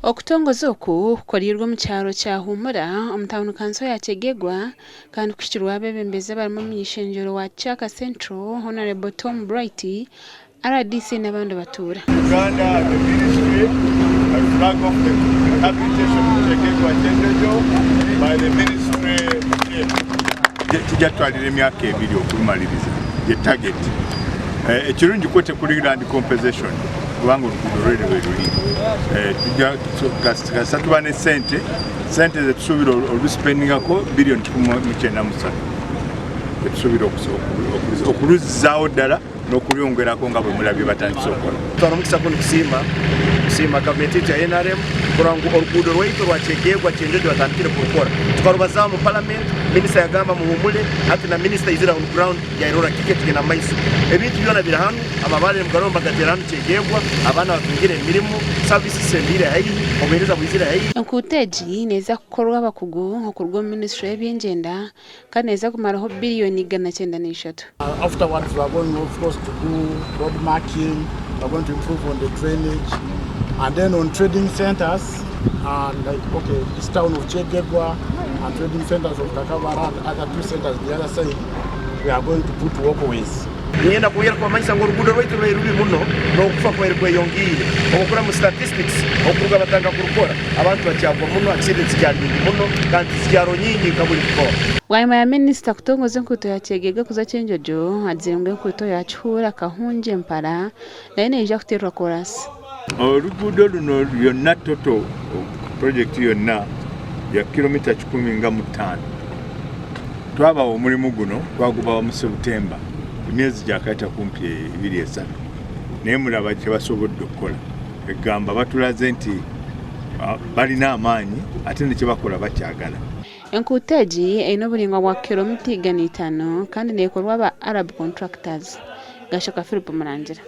Okutongoza oku kukoreirwe omu kyaro kya Humura omu tauni kanso ya Kyegegwa kandi kuhikirweho abeebembezi abarimu omuny'eishengyero wa Kyaka Central, Hon. Tom Bright, Rdc n'abandi batuura. Uganda and the ministry I flag off the rehabilitation of Kyegegwa Kyenjojo by the ministry team. Kijja kutwalira emyaka ebiri okurumaliriza ye target. Eh, ekirungi kwo tekuli land compensation kubanga oluguudo lweri lwe luli. Eh, tujja kasita tuba ne sente sente zetusuubira oluspendingako billion 193 etusuubira okuluzzaawo ddala n'okulyongerako nga bwe mulabye batandise okukola. Twara omukisa gunu kusiima kusiima gavumenti yaitu ya NRM kurora ngu oruguudo rwaitu orwa Kyegegwa Kyenjojo batandikire kurukora. Tukarubazaaho mu palamenti, minisita yagamba muhuumure, hati na minisita aizire on ground yairora kiki ekigenda mu maiso. Ebintu byona biri hanu, amabaare nimugarora nibagateera hanu Kyegegwa, abaana batungire emirimo, services zisembiire haihi, obuheereza bwizire haihi. Enkuuto egi neeza kukorwa abakugu okuruga omu minisiture y'ebyengyenda kandi neeza kumaraho biriyoni 903. Afterwards we are going of course to do road marking, we are going to improve on the drainage and then on trading centers and like okay this town of Kyegegwa and trading centers of Kakabara and other two centers the other side we are going to put walkways. Niinyenda kwongera kubamanyisa ngu oruguudo rwaitu rubaire rubi muno n'okufa kubaire kweyongiire. Obu okurora mu statistics okuruga batandika kurukora abantu bakyagwa muno, accidents zikyali nyingi muno kandi tizikyaro nyingi nka buri before. Bwanyima ya minisita kutongoza enkuuto ya Kyegegwa kuza Kyenjojo, agizire ngu enkuuto ya Kihuura, Kahungye, Mpala nayo neija kuteerwa koraasi. Oluguudo luno yonna total project yonna ya kilomita 105. Twabawa omulimu guno twagubawa mu September emyezi gyakayita kumpi ebiri esatu naye mulaba kyebasobodde okukola. Egamba batulaze nti balina amaanyi ate nekyebakola bakyagala. Enkuuto egi eine oburaingwa bwa kilomita 500 kandi neekorwa aba Arab Contractors. Gashoka Philip Murangira.